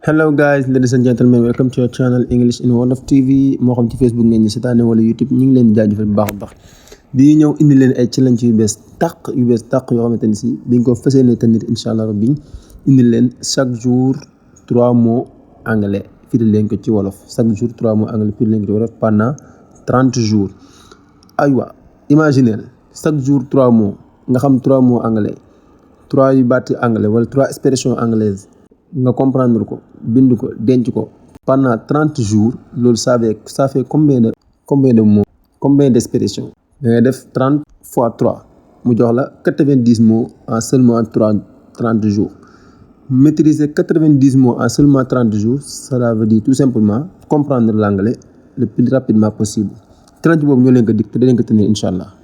Hello guys, ladies and gentlemen, welcome to your channel English in Wolof TV. moo xam ci Facebook ngeen ñu seetaane wala YouTube ñu ngi leen di jaajëfal bu baax a baax di ñëw indi leen ay challenge yu bees tàq yoo xamante ni si biñ ko fas yéene tenir incha allah rabbi indi leen chaque jour 3 mots anglais firi leen ko ci wolof chaque jour 3 mots anglais firi leen ko ci wolof pendant 30 jours. aywa imaginez chaque jour 3 mots nga xam 3 mots anglais 3 yu baati anglais wala 3 expressions anglaises nga comprendre ko bind ko denc ko pendant 30 jours loolu ça fait combien de mots combien d'expressions da ngay def 30 fois 3 mu jox la 90 mots en seulement 30 jours. Maîtriser 90 mots en seulement 30 jours, cela veut dire tout simplement comprendre l'anglais le plus rapidement possible. 30 boobu ñoo leen ko dig te dinañ ko tenir incha allah.